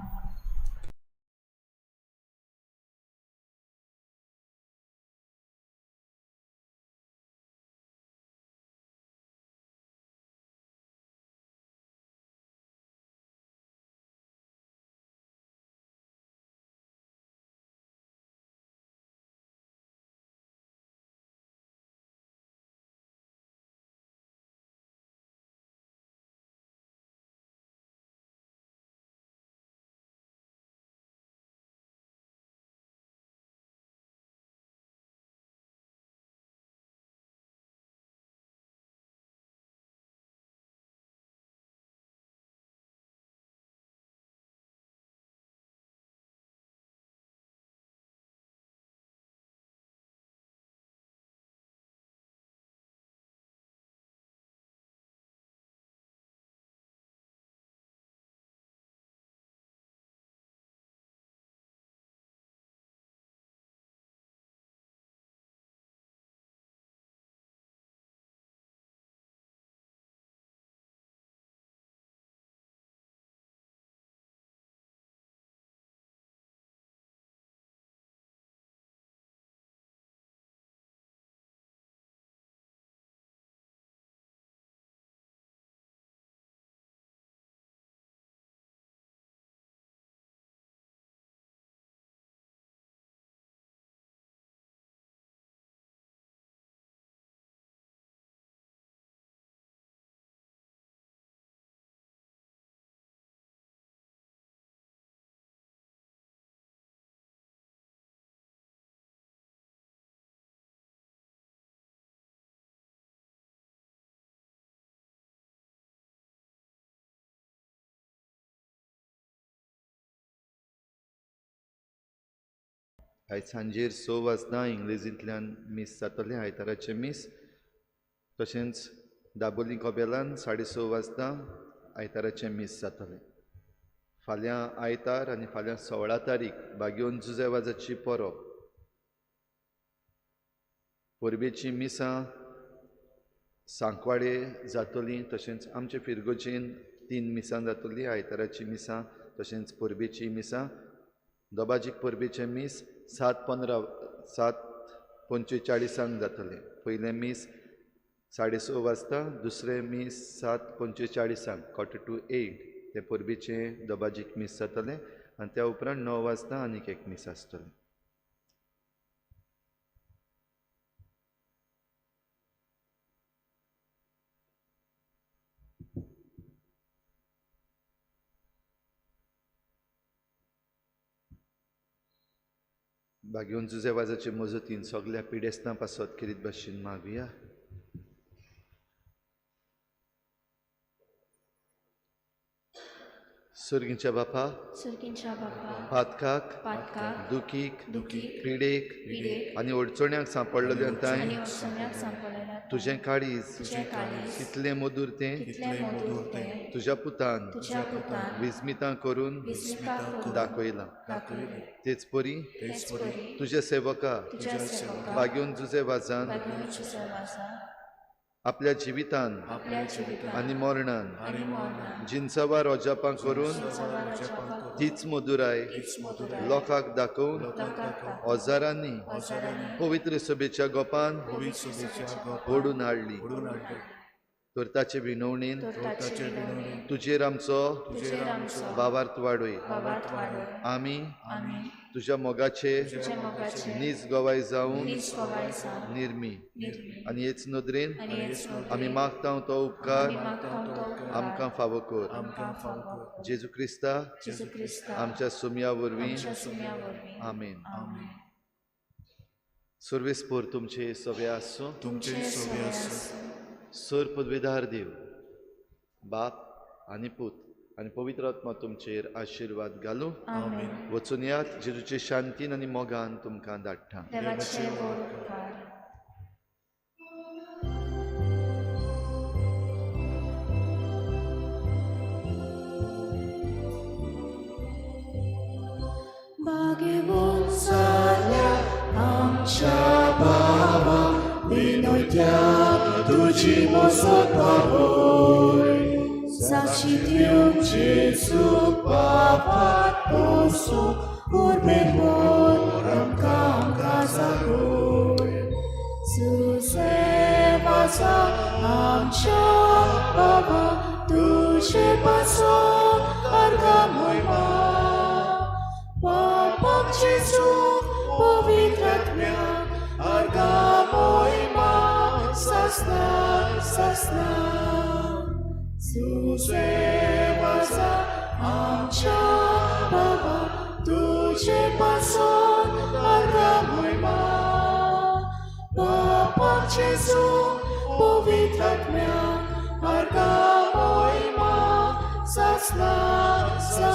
आयज सांजेर 6 वाजता इंग्लेजींतल्यान मीस जातलें, आयताराचें मीस. तशेंच दाबोली कोबेलान 6:30 वाजता आयताराचें मीस जातलें. फाल्यां आयतार आनी फाल्यां 16 तारीख बागेवन जुजे वाजाची परब. परबेचीं मिसां सांकवाडे जातलीं, तशेंच आमचे फिरगोजेन 3 मिसां जातलीं, आयताराचीं मिसां तशेंच परबेचीं मिसां. दोबाजीक परबेचें मीस 7:45 जातलें. पयलें मीस 6:30 वाजता, दुसरें मीस 7:45, 7:45 तें परबेचें दोबाजीक मीस जातलें. आनी त्या उपरांत 9 वाजता आनीक एक मीस आसतलें. बागेवन जुजे वाजाचे मजतीन सगळ्या पिडेस्तां पासत खेरीत भाशेन मागुया. सर्गीच्या बापा, सर्गीच्या बापा, पातकाक, दुखीक, पिडेक आनी अडचण्यांक सांपडलेल्यान तुजें काळीज कितलें मधूर तें तुज्या पुतान विस्मितां करून दाखयलां. तेच परी तुज्या सेवका बागेवन जुजे वाजान आपल्या जिवितान आनी मरणान जिनसावा रोजापां करून तीच मधुराय लोकांक दाखोवन हजारांनी पवित्र सभेच्या गोपान ओडून हाडली. तर ताचे विनवणेन तर ताचे विनवणेन तुजेर आमचो तुजेर आमचो भावार्थ वाडय. भावार्थ वाडय. आमी आमी तुज्या मोगाचे तुज्या मोगाचे नीज गवाय जावन नीज गवाय जावन निर्मी निर्मी आनी हेच नदरेन आनी हेच नदरेन आमी मागता तो उपकार आमी मागता तो उपकार आमकां फावो कर. आमकां फावो कर. जेजू क्रिस्ता जेजू क्रिस्ता आमच्या सुमया वरवीं. आमच्या सुम्या वरवीं. आमेन. आमेन. सर्वेस्पोर तुमचे सगळे आसूं. तुमचे सोबे आसूं. सर पदवेदार देव बाप आनी पूत आनी पवित्र आत्मा तुमचेर आशिर्वाद घालूं. आमेन. वचून यात जेजूचे शांतीन आनी मोगान तुमकां धाडटा. देवाचे व्हड उपकार. भाग्यवंत जाल्या आमच्या बाबा विनोद्या तुजी मजत बाबय साक्षी दिवंक जेजू बापात पोसो उर्बेभर आमकां आमकां जागय. सुसेवाचा आमच्या बाबा तुजे पासत अर्घा मोहिमा पापाक जेजू पवित्र आत्म्याक अर्घा मोहिमा सासना सासना. सुसेवाचा आमच्या बाबा तुजे पासत अर्घा मोहिमा पापाक जेजू पवित्र आत्म्याक अर्घा मोहिमा सासना सासना.